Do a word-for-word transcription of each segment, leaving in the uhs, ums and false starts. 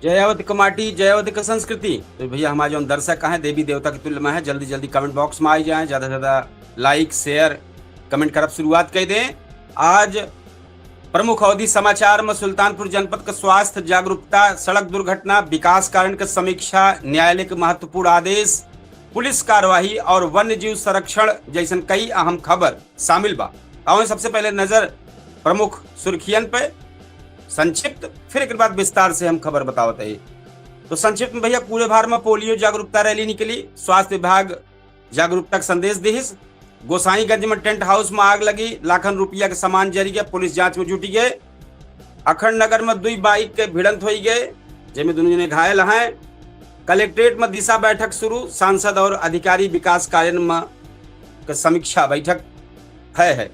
जयावत क माटी, जयावत क संस्कृति। तो भैया, हमारे जौन दर्शक हैं, देवी देवता के तुल्य में है, जल्दी जल्दी comment box में आ जाएं, ज्यादा से ज्यादा like, share, comment करब शुरुआत कर दें। आज प्रमुख अवधी समाचार में सुल्तानपुर जनपद के स्वास्थ्य जागरूकता, सड़क दुर्घटना, विकास कारण के समीक्षा, न्यायालय के महत्वपूर्ण आदेश, पुलिस कार्यवाही और वन्य जीव संरक्षण जैसन कई अहम खबर शामिल बा। आवें सबसे पहले नजर प्रमुख सुर्खियन पे, संक्षिप्त, फिर एक बाद विस्तार से हम खबर बतावत है। तो संक्षिप्त में भैया, पूरे भार में पोलियो जागरूकता रैली निकली, स्वास्थ्य विभाग जागरूकता के संदेश दिहिस। गोसाईगंज में टेंट हाउस में आग लगी, लाखन रुपया के सामान जरि गए, पुलिस जांच में जुटि गए। अखंड नगर में दुई बाइक के भिड़ंत होइ गए, जेमे दुनों जने घायल हैं। कलेक्ट्रेट में दिशा बैठक शुरू, सांसद और अधिकारी विकास कार्य में के समीक्षा बैठक है, है।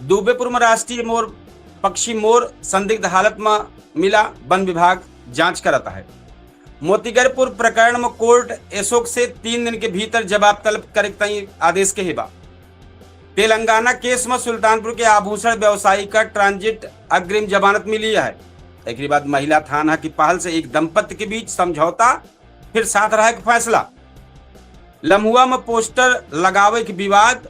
दुबेपुर में राष्ट्रीय मोर, पक्षी मोर संदिग्ध हालत में मिला, वन विभाग जांच करत है। मोतीगरपुर प्रकरण में कोर्ट अशोक से तीन दिन के भीतर जवाब तलब करे के तई आदेश के हेबा। तेलंगाना केस में सुल्तानपुर के आभूषण व्यवसायी का ट्रांजिट अग्रिम जमानत मिली है। एक बाद महिला थाना की पहल से एक दंपत्ति के बीच समझौता, फिर साथ रहे के फैसला। लम्हुआ में पोस्टर लगावे के विवाद,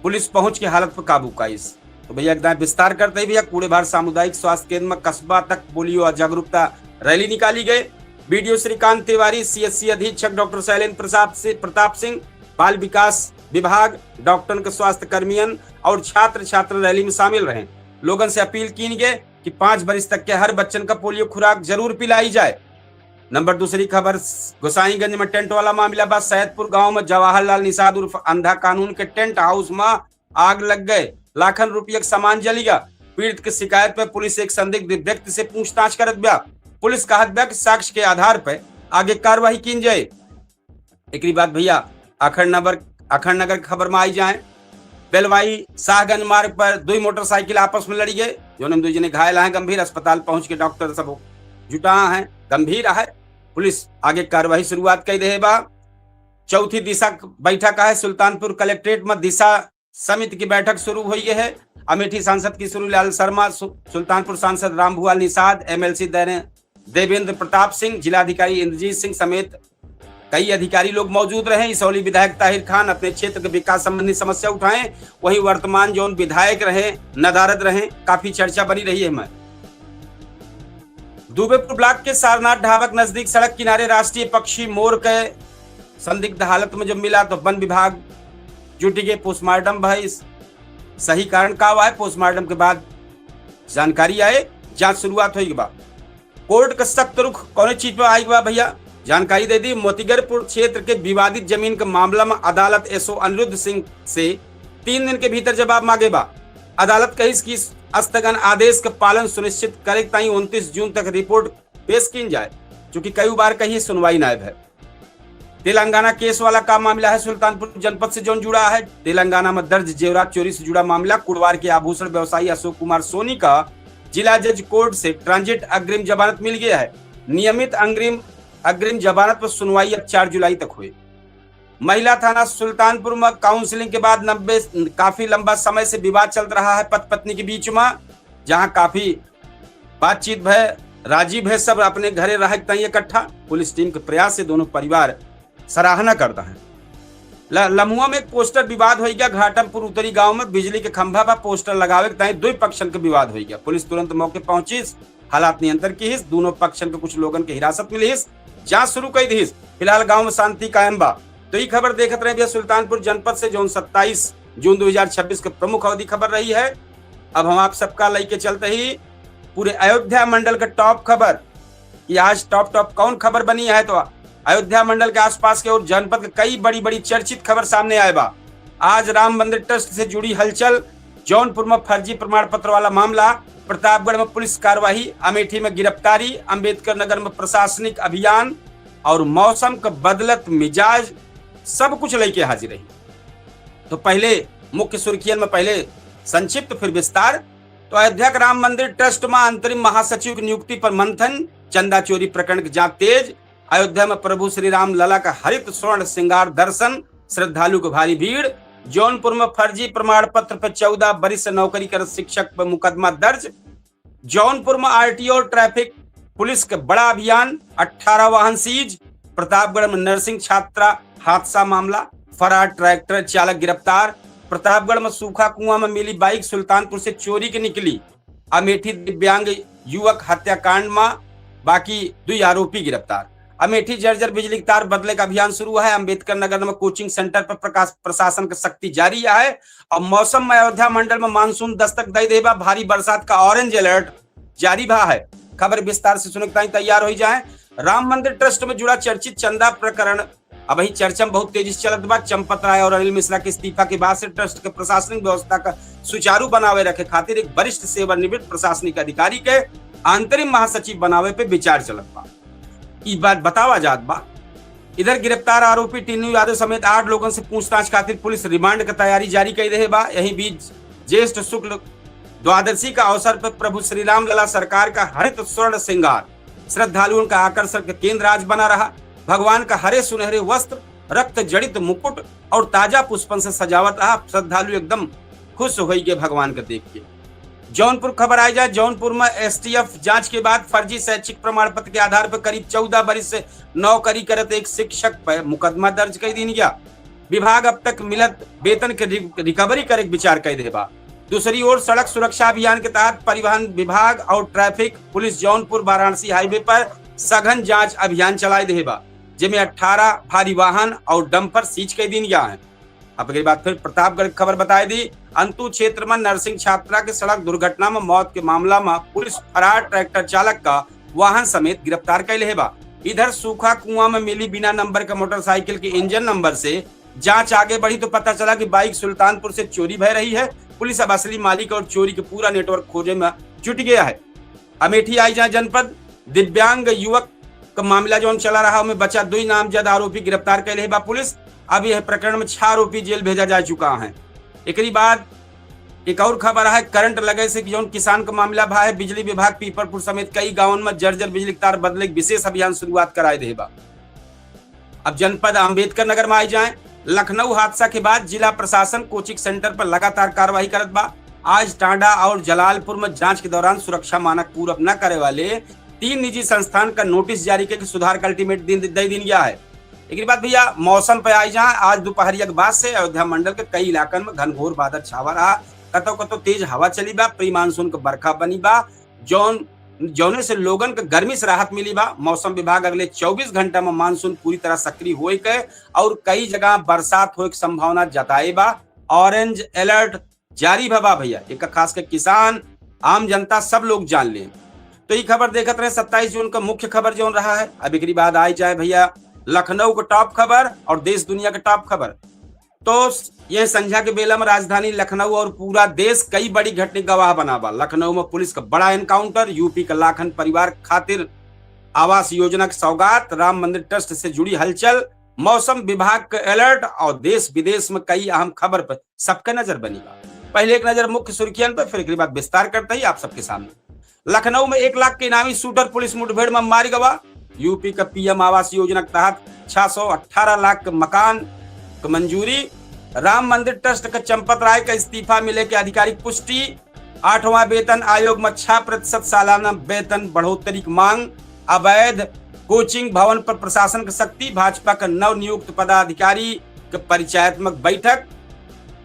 पुलिस पहुंच के हालत पर काबू काइस। तो भैया, एकदम विस्तार करते ही भैया, कूड़ेभार सामुदायिक स्वास्थ्य केंद्र में कस्बा तक पोलियो जागरूकता रैली निकाली गए। बीडीओ श्रीकांत तिवारी, सीएचसी अधीक्षक डॉक्टर शैलेंद्र प्रसाद सि-, प्रताप सिंह, बाल विकास विभाग, डॉक्टरन के स्वास्थ्य कर्मियन और छात्र छात्र रैली में शामिल रहे। लोगन से अपील कीन गए कि पाँच बरिस तक के हर बच्चन का पोलियो खुराक जरूर पिलाई जाए। नंबर दूसरी खबर, गोसाईगंज में टेंट वाला मामला बा। सैदपुर गांव में जवाहरलाल निषाद उर्फ अंधा कानून के टेंट हाउस में आग लग गए, लाखन रुपया के सामान जली गा। पीड़ित के शिकायत पे पुलिस एक संदिग्ध व्यक्ति से पूछताछ करत बा। पुलिस कहत बा कि साक्ष्य के आधार पे आगे कार्रवाई कीन जाए। एकरी बाद भैया, अखंड नगर, अखंड नगर की खबर में आई जाए। बेलवाई शाहगंज मार्ग पर दुई मोटरसाइकिल आपस में लड़ी गए, जौन में दुई जने घायल हैं गंभीर, अस्पताल पहुंच के डॉक्टर सब जुटा हैं, गंभीर है। पुलिस आगे कार्रवाई शुरुआत कर दे बा। चौथी दिशा बैठक है सुल्तानपुर कलेक्ट्रेट में, दिशा समिति की बैठक शुरू हुई है। अमेठी सांसद किशोरी लाल शर्मा, सु-, सुल्तानपुर सांसद रामभुआल निषाद, एमएलसी दैने-, देवेंद्र प्रताप सिंह, जिलाधिकारी इंद्रजीत सिंह समेत कई अधिकारी लोग मौजूद रहे। इसौली विधायक ताहिर खान अपने क्षेत्र के विकास संबंधी समस्या उठाएं। वहीं वर्तमान जौन विधायक रहे, नदारद रहे, काफी चर्चा बनी रही है। मैं दुबेपुर ब्लॉक के सारनाथ ढाबक नजदीक सड़क किनारे राष्ट्रीय पक्षी मोर के संदिग्ध हालत में जब मिला तो वन विभाग जुटी के पोस्टमार्टम भइस। सही कारण का हुआ है, पोस्टमार्टम के बाद जानकारी आए, जांच शुरुआत होई के बा। कोर्ट का सख्त रुख कौने चीज पर आई बा भैया, जानकारी दे दी। मोतीगरपुर क्षेत्र के विवादित जमीन के मामला में अदालत एसओ अनिरुद्ध सिंह से तीन दिन के भीतर जवाब मांगे बा। अदालत कहिस कि स्थगन आदेश का पालन सुनिश्चित करे ताई उनतीस जून तक रिपोर्ट पेश कीन जाए, चूंकि कई बार कहीं सुनवाई नायब है। तेलंगाना केस वाला का मामला है, सुल्तानपुर जनपद से जौन जुड़ा है। तेलंगाना में दर्ज जेवरात चोरी से जुड़ा मामला, कुड़वार के आभूषण व्यवसायी अशोक कुमार सोनी का जिला जज कोर्ट से ट्रांजिट अग्रिम जमानत मिल गया है। नियमित अग्रिम, अग्रिम जमानत पर सुनवाई अब चार जुलाई तक हुई। महिला थाना सुल्तानपुर में काउंसलिंग के बाद नब्बे, काफी लंबा समय से विवाद चलत रहा है पति पत्नी के बीच में, जहां काफी बातचीत भय, राजी भय, सब अपने घरे रहे ताई इकट्ठा। पुलिस टीम के प्रयास से दोनों परिवार सराहना करता है। ल-, लमुआ में एक पोस्टर विवाद हो गया। घाटमपुर उत्तरी गांव में बिजली के खंभा पर पोस्टर लगावे के ताई दुई पक्षन के विवाद हो गया। पुलिस तुरंत मौके पहुंची, हालात नियंत्रण की हिस, दोनों पक्षन के कुछ लोगन के हिरासत मिली हिस, जांच शुरू कर दी हिस। फिलहाल गांव में शांति कायम बा। तो ई खबर देखत रहे भैया सुल्तानपुर जनपद से, जौन सत्ताईस जून दो हज़ार छब्बीस के प्रमुख अवधी खबर रही है। अब हम आप सबका लेके चलते ही पूरे अयोध्या मंडल का टॉप खबर कि आज टॉप टॉप कौन खबर बनी है, तो अयोध्या मंडल के आसपास के और जनपद के कई बड़ी बड़ी चर्चित खबर सामने आए बा। आज राम मंदिर ट्रस्ट से जुड़ी हलचल, जौनपुर में फर्जी प्रमाण पत्र वाला मामला, प्रतापगढ़ में पुलिस कार्यवाही, अमेठी में गिरफ्तारी, अंबेडकर नगर में प्रशासनिक अभियान और मौसम का बदलत मिजाज, सब कुछ लेके हाजिर रही। तो पहले मुख्य सुर्खियन में पहले संक्षिप्त, फिर विस्तार। तो अयोध्या के राम मंदिर ट्रस्ट में अंतरिम महासचिव की नियुक्ति पर मंथन, चंदा चोरी प्रकरण की जांच तेज, अयोध्या में प्रभु श्री राम लला का हरित स्वर्ण श्रृंगार दर्शन, श्रद्धालु को भारी भीड़। जौनपुर में फर्जी प्रमाण पत्र पर चौदह बरिस से नौकरी करत शिक्षक पर मुकदमा दर्ज। जौनपुर में आरटीओ और ट्रैफिक पुलिस के बड़ा अभियान, अठारह वाहन सीज। प्रतापगढ़ में नर्सिंग छात्रा हादसा मामला, फरार ट्रैक्टर चालक गिरफ्तार। प्रतापगढ़ में सूखा कुआं में मिली बाइक, सुल्तानपुर से चोरी के निकली। अमेठी दिव्यांग युवक हत्याकांड में बाकी दुई आरोपी गिरफ्तार। अमेठी जर्जर बिजली के तार बदले का अभियान शुरू है। अम्बेडकर नगर में कोचिंग सेंटर पर प्रकाश, प्रशासन का सख्ती जारी है। और मौसम में अयोध्या मंडल में मानसून दस्तक दे देबा, भारी बरसात का ऑरेंज अलर्ट जारी भा है। खबर विस्तार से सुने के ताईं तैयार हो जाए। राम मंदिर ट्रस्ट में जुड़ा चर्चित चंदा प्रकरण अबहीं चर्चा में बहुत तेजी से चलत बा। चंपत राय और अनिल मिश्रा के इस्तीफा के बाद से ट्रस्ट के प्रशासनिक व्यवस्था का सुचारू बनावे रखे खातिर एक वरिष्ठ सेवानिवृत्त प्रशासनिक अधिकारी के अंतरिम महासचिव बनावे पे विचार चलत बा। ई बात बतावा जात बा। इधर गिरफ्तार आरोपी टीनू यादव समेत आठ लोगन से पूछताछ खातिर पुलिस रिमांड के तैयारी जारी कई रहे बा। यही बीच ज्येष्ठ शुक्ल द्वादशी का अवसर पर प्रभु श्री राम लला सरकार का हरित स्वर्ण श्रृंगार श्रद्धालुओं का आकर्षण का केंद्र आज बना रहा। भगवान का हरे सुनहरे वस्त्र, रक्त जड़ित मुकुट और ताजा पुष्पन से सजावट रहा। श्रद्धालु एकदम खुश होई गए भगवान का देख के। जौनपुर खबर आई जाए, जौनपुर में एसटीएफ जांच के बाद फर्जी शैक्षिक प्रमाण पत्र के आधार पर करीब चौदह बरिस से नौकरी करत एक शिक्षक पर मुकदमा दर्ज कर दीन गया। विभाग अब तक मिलत वेतन के रि-, रिकवरी करे के विचार कर दे बा। दूसरी ओर सड़क सुरक्षा अभियान के तहत परिवहन विभाग और ट्रैफिक पुलिस जौनपुर वाराणसी हाईवे पर सघन जांच अभियान चलाए दे बा, जेमे अठारह भारी वाहन और डंपर सीज कर दीन गया है। अब अगली बात फिर प्रतापगढ़ की खबर बताए दी। अंतु क्षेत्र में नर्सिंग छात्रा के सड़क दुर्घटना में मौत के मामला में पुलिस फरार ट्रैक्टर चालक का वाहन समेत गिरफ्तार कर ले बा। इधर सूखा कुआं में मिली बिना नंबर के मोटरसाइकिल के इंजन नंबर से जांच आगे बढ़ी तो पता चला कि बाइक सुल्तानपुर से चोरी भय रही है। पुलिस अब असली मालिक और चोरी के पूरा नेटवर्क खोजे में जुट गया है। अमेठी आई जाए जनपद, दिव्यांग युवक का मामला जौन चला रहा, ओमे बचा दुई नामजद आरोपी गिरफ्तार कर ले बा पुलिस। अब यह प्रकरण में छह आरोपी जेल भेजा जा चुका है। एकरी बाद एक और खबर है, करंट लगे से जौन किसान का मामला भा है, बिजली विभाग पीपरपुर समेत कई गांवन में जर्जर बिजली के तार बदले के विशेष अभियान शुरुआत कराए दे बा। अब जनपद अम्बेडकर नगर में आई जाए, लखनऊ हादसा के बाद जिला प्रशासन कोचिंग सेंटर पर लगातार कार्रवाई करत बा। आज टांडा और जलालपुर में जांच के दौरान सुरक्षा मानक पूरा न करे वाले तीन निजी संस्थान का नोटिस जारी करके सुधार का अल्टीमेट दिन दे दीन गया है। एक बात भैया, मौसम पे आई जाए, आज दोपहरिया के बाद से अयोध्या मंडल के कई इलाकन में घनघोर बादल छावा रहा, कतो कतो तेज हवा चली बा, प्री मानसून के बरखा बनी बा, जौन जौने से लोगन के गर्मी से राहत मिली बा। मौसम विभाग अगले चउबीस घंटा में मानसून पूरी तरह सक्रिय होए के और कई जगह बरसात होए के संभावना जताए बा। ऑरेंज अलर्ट जारी भा बा भैया, एक खास के किसान, आम जनता, सब लोग जान लें। तो ई खबर देखत रहे सत्ताईस जून का मुख्य खबर जौन रहा है। अब एकरी बाद आई जाए भैया लखनऊ के टॉप खबर और देश दुनिया के टॉप खबर। तो यह संझा के बेला में राजधानी लखनऊ और पूरा देश कई बड़ी घटना गवाह बना बा। लखनऊ में पुलिस का बड़ा एनकाउंटर, यूपी का लाखन परिवार खातिर आवास योजना के सौगात, राम मंदिर ट्रस्ट से जुड़ी हलचल, मौसम विभाग का अलर्ट और देश विदेश में कई अहम खबर पर सबके नजर बनी बा। पहले एक नजर मुख्य सुर्खियन पर, फिर एकरी बाद विस्तार करते ही आप सबके सामने। लखनऊ में एक लाख के इनामी शूटर पुलिस मुठभेड़ में मार गवा। यूपी का पीएम आवास योजना के तहत छह सौ अठारह लाख के मकान के मंजूरी। राम मंदिर ट्रस्ट के चंपत राय का इस्तीफा मिले के आधिकारिक पुष्टि। आठवां वेतन आयोग में छह प्रतिशत सालाना वेतन बढ़ोतरी की मांग। अवैध कोचिंग भवन पर प्रशासन की सख्ती। भाजपा के नव नियुक्त पदाधिकारी के परिचयात्मक बैठक।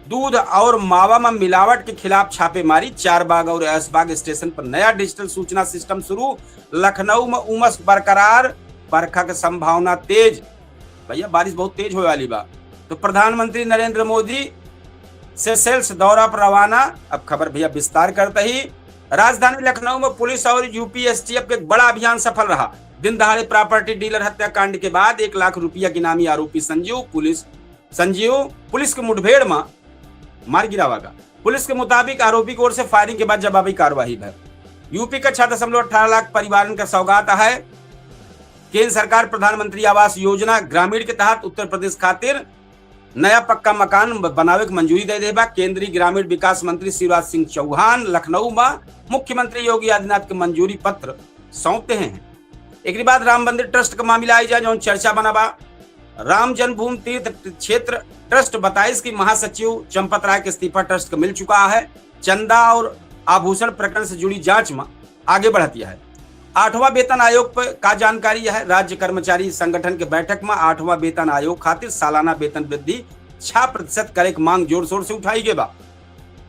दूध और मावा में मिलावट के खिलाफ छापेमारी। चारबाग और ऐशबाग स्टेशन पर नया डिजिटल सूचना सिस्टम शुरू। लखनऊ में उमस बरकरार, बरखा के संभावना तेज। भैया, बारिश बहुत तेज होए वाली बा। तो प्रधानमंत्री नरेंद्र मोदी सेशेल्स दौरा पर रवाना। अब खबर भैया विस्तार करते ही, राजधानी लखनऊ में पुलिस और यूपी एसटीएफ के एक बड़ा अभियान सफल रहा। दिन दहाड़े प्रॉपर्टी डीलर हत्याकांड के बाद एक लाख रुपया के इनामी आरोपी संजीव पुलिस, संजीव पुलिस के मुठभेड़ में मार गिरावा गा। पुलिस के मुताबिक आरोपी की ओर से फायरिंग के बाद जवाबी कार्रवाई भय। यूपी का छह दशमलव अठारह लाख परिवारन का सौगात है। केंद्र सरकार प्रधानमंत्री आवास योजना ग्रामीण के तहत उत्तर प्रदेश खातिर नया पक्का मकान ब-, बनावे के मंजूरी दे दे बा। केंद्रीय ग्रामीण विकास मंत्री शिवराज सिंह चौहान लखनऊ में मुख्यमंत्री योगी आदित्यनाथ के मंजूरी पत्र सौंप दे हैं। एकरी बाद राम मंदिर ट्रस्ट का मामला आई जाए, जौन चर्चा बना बा। राम जन्मभूमि तीर्थ क्षेत्र ट्रस्ट बताइस कि महासचिव चंपत राय के इस्तीफा ट्रस्ट को मिल चुका है। चंदा और आभूषण प्रकरण से जुड़ी जांच में आगे बढ़तिया है। आठवां वेतन आयोग पर का जानकारी है? राज्य कर्मचारी संगठन के बैठक में आठवां वेतन आयोग खातिर सालाना वेतन वृद्धि छह प्रतिशत करे के मांग जोर शोर से उठाई गई बा।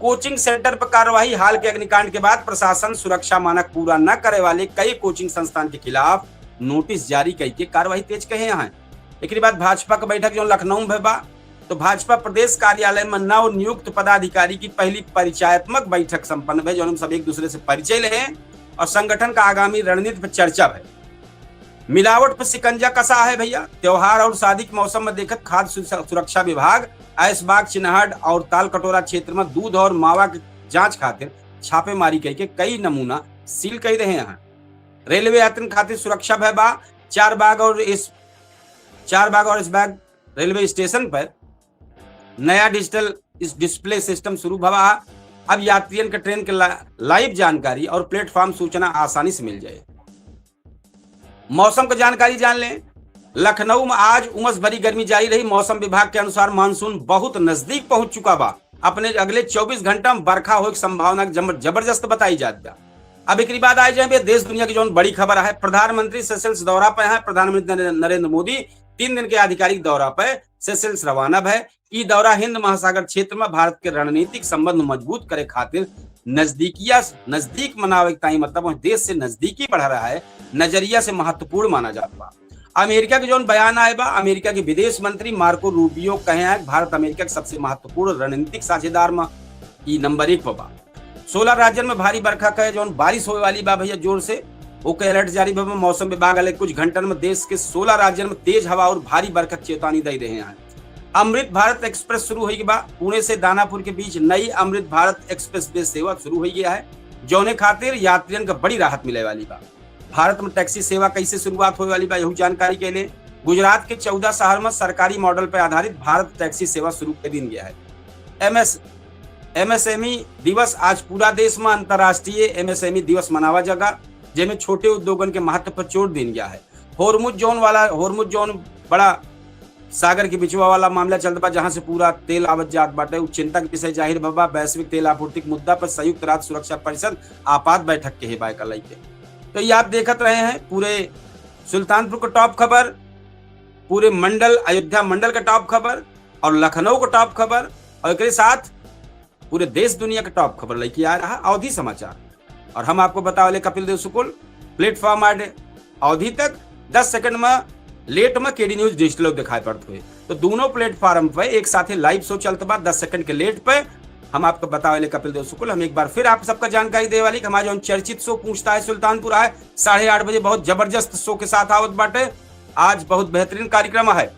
कोचिंग सेंटर पर कार्यवाही। हाल के अग्निकांड के बाद प्रशासन सुरक्षा मानक पूरा न करे वाले कई कोचिंग संस्थान के खिलाफ नोटिस जारी करके कार्यवाही तेज कहे हैं। एकरी बाद भाजपा के बैठक जो लखनऊ में बा, तो भाजपा प्रदेश कार्यालय में नव नियुक्त पदाधिकारी की पहली परिचयात्मक बैठक संपन्न भई, जौन सब एक दूसरे से परिचय ले हैं और संगठन का आगामी रणनीति पर चर्चा भई। मिलावट पर शिकंजा कसा है भैया। त्योहार और शादी के मौसम में देखत खाद्य सु-, सुरक्षा विभाग ऐशबाग, चिनहट और तालकटोरा क्षेत्र में दूध और मावा के जांच खातिर छापेमारी करके कई नमूना सील कर रहे हैं। रेलवे यात्रियों खातिर सुरक्षा भय बा। चार बाग और इस चार बाग और इस बाग रेलवे स्टेशन पर नया डिजिटल इस डिस्प्ले सिस्टम शुरू भवा। अब यात्रियन के ट्रेन के ला-, लाइव जानकारी और प्लेटफॉर्म सूचना आसानी से मिल जाए। मौसम के जानकारी जान लें। लखनऊ में आज उमस भरी गर्मी जारी रही। मौसम विभाग के अनुसार मानसून बहुत नजदीक पहुंच चुका बा। अपने अगले चउबीस घंटा में बरखा होए के संभावना जम-, जबरदस्त बताई जात बा। अब एकरी बाद आए जाए देश दुनिया की जौन बड़ी खबर है, प्रधानमंत्री सेशेल्स दौरा पे हैं। प्रधानमंत्री नरे-, नरेंद्र मोदी तीन दिन के आधिकारिक दौरा पे सेशेल्स रवाना भय। ई दौरा हिंद महासागर क्षेत्र में भारत के रणनीतिक संबंध मजबूत करे खातिर नजदीकिया, नजदीक मनावे के ताई, मतलब वह देश से नजदीकी बढ़ रहा है, नजरिया से महत्वपूर्ण माना जात बा। अमेरिका के जौन बयान आए बा, अमेरिका के विदेश मंत्री मार्को रूबियो कहे हैं कि भारत अमेरिका के सबसे महत्वपूर्ण रणनीतिक साझेदार में ई नंबर एक पर बा। सोलह राज्यन में भारी बरखा के जौन बारिश होए वाली बा भैया जोर से, ओके अलर्ट जारी बा। मौसम विभाग अगले कुछ घंटन में देश के सोलह राज्यन में तेज हवा और भारी बरखा के चेतावनी दे रहे हैं। अमृत भारत एक्सप्रेस शुरू होई बा। पुणे से दानापुर के बीच नई अमृत भारत एक्सप्रेस वे सेवा शुरू होई गया है, जौने खातिर यात्रियन का बड़ी राहत मिले वाली बा। भारत में टैक्सी सेवा कैसे शुरुआत होए वाली बा, यहू जानकारी के लिए गुजरात के चौदह शहर में सरकारी मॉडल पर आधारित भारत टैक्सी सेवा शुरू कर दीन गया है। एमएस एमएसएमई दिवस। आज पूरा देश में अंतर्राष्ट्रीय एमएसएमई दिवस मनावा जगा, जेमे छोटे उद्योगन के महत्व पर जोर दीन गया है। होरमुज जोन वाला, होरमुज जोन बड़ा सागर के बिचवा वाला मामला चलत बा, जहां से पूरा तेल आवत जात बाटे, उ चिंता के विषय जाहिर बा। वैश्विक तेल आपूर्ति के मुद्दा पर संयुक्त राष्ट्र सुरक्षा परिषद आपात बैठक के है बा एका लइके। तो ये आप देखत रहे हैं पूरे सुल्तानपुर का टॉप खबर, पूरे मंडल, अयोध्या मंडल का टॉप खबर और लखनऊ का टॉप खबर, और एकरे साथ पूरे देश दुनिया के टॉप खबर लेके आ रहा अवधी समाचार। और हम आपको बतावले कपिल देव शुक्ल, प्लेटफॉर्म ऐड अवधी तक दस सेकंड में लेट में केडी न्यूज डिजिटल दिखाई पड़त हुए। तो दोनों प्लेटफॉर्म पे एक साथे लाइव शो चलत बा दस सेकंड के लेट पे। हम आपको बतावले कपिल देव शुक्ल। हम एक बार फिर आप सबका जानकारी देवे वाली कि हमारा जौन चर्चित शो पूछता है सुल्तानपुर है साढ़े आठ बजे, बहुत जबरदस्त शो के साथ आवत बाटे। आज बहुत बेहतरीन कार्यक्रम है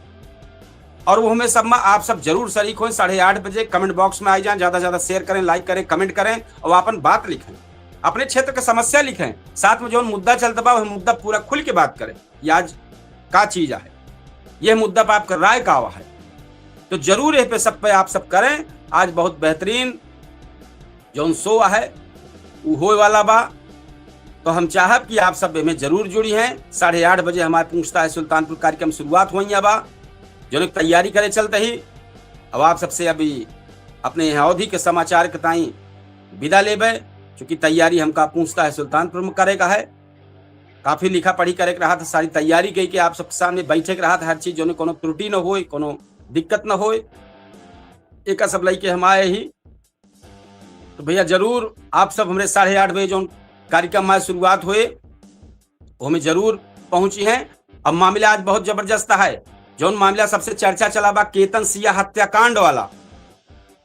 और वो हमें सब में आप सब जरूर शरीक हों। साढ़े आठ बजे कमेंट बॉक्स में आ जाएं, ज्यादा से ज्यादा शेयर करें, लाइक करें, कमेंट करें और अपन बात लिखें, अपने क्षेत्र का समस्या लिखें, साथ में जौन मुद्दा चलत बा वह मुद्दा पूरा खुल के बात करें। ये आज का चीज है, यह मुद्दा पर आपका राय का है, तो जरूर यह पे सब पे आप सब करें। आज बहुत बेहतरीन जौन शो है उ होए वाला बा। तो हम चाहब कि आप सब एमे जरूर जुड़ी हैं। साढ़े आठ बजे हमारे पूछता है सुल्तानपुर कार्यक्रम शुरुआत होइया बा, जौन एक तैयारी करे चलते ही अब आप सबसे अभी अपने यहाँ अवधी के समाचार के ताई विदा लेबे, चूंकि तैयारी हमका पूछता है सुल्तानपुर में करे का है। काफी लिखा पढ़ी करे के रहा था, सारी तैयारी कई के आप सबके सामने बैठे के रहा था, हर चीज जौन कोनो त्रुटि न होए, कोनो दिक्कत न होए, एका सब लइके हम आए ही। तो भैया जरूर आप सब हमरे साढ़े आठ बजे जौन कार्यक्रम आज शुरुआत होए, ओमे जरूर पहुंची हैं। अब मामला आज बहुत जबरदस्त है, जौन मामला सबसे चर्चा चला बा केतन सिया हत्याकांड वाला,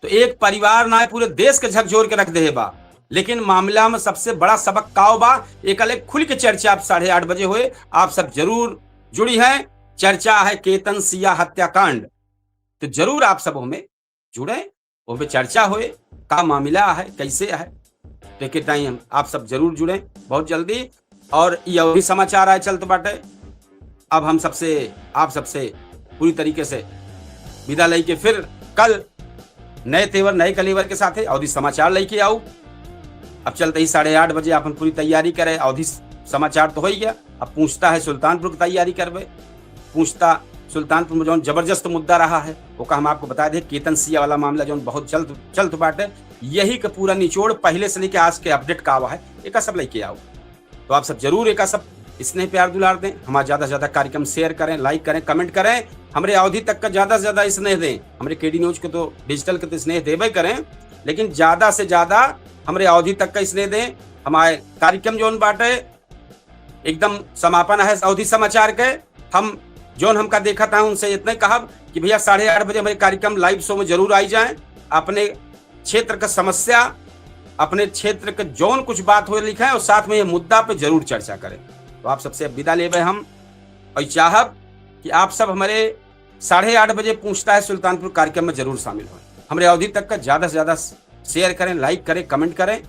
तो एक परिवार ना पूरे देश के झकझोर के रख दे बा, लेकिन मामला में सबसे बड़ा सबक काव बा, एक अलग खुल के चर्चा आप साढ़े आठ बजे होए, आप सब जरूर जुड़ी हैं। चर्चा है केतन सिया हत्याकांड, तो जरूर आप सब हमें जुड़े, वो पे चर्चा होए, का मामला है, कैसे है, तो एक टाइम आप सब जरूर जुड़े बहुत जल्दी। और ये अवधी समाचार आए चलत बाटे। अब हम सबसे, आप सबसे पूरी तरीके से विदा लेके फिर कल नए तेवर, नए कलेवर के साथ अवधी समाचार लेके आऊ। अब चलते ही साढ़े आठ बजे अपन पूरी तैयारी करे। अवधी समाचार तो हो ही गया, अब पूछता है सुल्तानपुर की तैयारी करबे। पूछता सुल्तानपुर में जौन जबरदस्त मुद्दा रहा है, ओका हम आपको बता दें, केतन सिया वाला मामला जौन बहुत जल्द चलत बाटे, यही के पूरा निचोड़ पहले से लेके आज के अपडेट का हुआ है, एका सब लेके आओ। तो आप सब जरूर एका सब स्नेह प्यार दुलार दें, हमारा ज्यादा से ज्यादा कार्यक्रम share करें, like करें, comment करें, हमरे अवधी तक का ज्यादा से ज्यादा स्नेह दें। हमरे केडी न्यूज के तो, डिजिटल के तो स्नेह देबे करें, लेकिन ज्यादा से ज्यादा हमरे अवधी तक का स्नेह दें। हमारे कार्यक्रम जौन बाटे एकदम समापन है अवधी समाचार के। हम जौन हमका देखत हैं उनसे इतने कहब कि भैया साढ़े आठ बजे हमरे कार्यक्रम live show में जरूर आई जाएं, अपने क्षेत्र का समस्या, अपने क्षेत्र के जौन कुछ बात हो लिखे और साथ में ये मुद्दा पे जरूर चर्चा करें। तो आप सबसे विदा लेबे हम और चाहब कि आप सब हमरे साढ़े आठ बजे पूछता है सुल्तानपुर कार्यक्रम में जरूर शामिल हों। हमरे अवधी तक का ज्यादा से ज्यादा share करें, like करें, comment करें।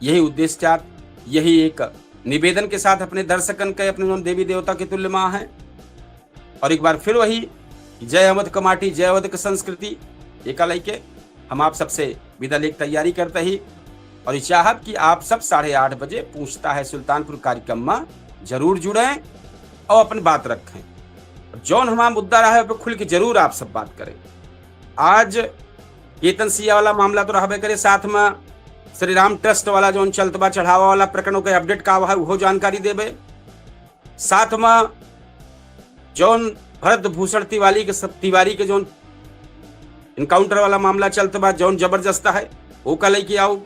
यही उद्देश्य चाहत, यही एक निवेदन के साथ अपने दर्शकन के, अपने जौन देवी देवता के तुल्य माँ है। और एक बार फिर वही, जय अवध क माटी, जय अवध क संस्कृति, एका लइके हम आप सबसे विदा लेके तैयारी करते ही और ये चाहब कि आप सब साढ़े आठ बजे पूछता है सुल्तानपुर कार्यक्रम में जरूर जुड़ें और अपन बात रखें। जौन हमारा मुद्दा रहे, ओपे खुल के जरूर आप सब बात करें। आज केतन सिया वाला मामला तो रहबे करे, साथ में श्री राम ट्रस्ट वाला जौन चलत बा चढ़ावा वाला प्रकरण, ओके update का है, उहो जानकारी देबे। साथ में जौन भरत भूषण तिवारी के सब, तिवारी के जौन encounter वाला मामला चलत बा, जौन जबरदस्त है, ओका लइके आओ,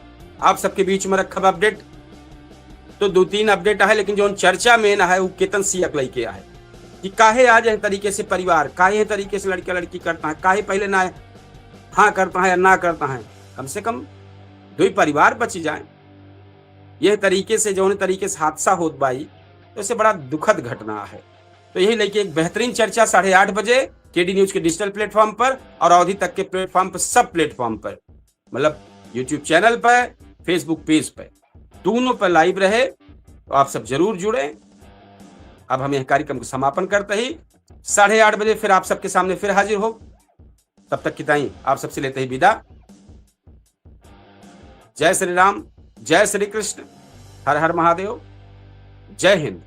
आप सबके बीच में रखब update। तो दो तीन update है, लेकिन जौन चर्चा main है, वो केतन सिया के लइके है कि काहे आज यह तरीके से परिवार, काहे यह तरीके से लड़का लड़की करता है, काहे पहले ना हाँ करता है या ना करता है, कम से कम दो ही परिवार बच जाए। यह तरीके से, जौन तरीके से हादसा होत बाई, तो इससे बड़ा दुखद घटना है। तो यही लइके एक बेहतरीन चर्चा साढ़े आठ बजे केडी न्यूज के डिजिटल प्लेटफॉर्म पर और अवधी तक के प्लेटफॉर्म पर, सब प्लेटफॉर्म पर, मतलब YouTube चैनल पर, Facebook पेज पर, दोनों पर live रहे। तो आप सब जरूर जुड़ें। अब हम यह कार्यक्रम को समापन करते ही साढ़े आठ बजे फिर आप सबके सामने फिर हाजिर हो। तब तक की ताई आप सबसे लेते ही विदा। जय श्री राम, जय श्री कृष्ण, हर हर महादेव, जय हिंद।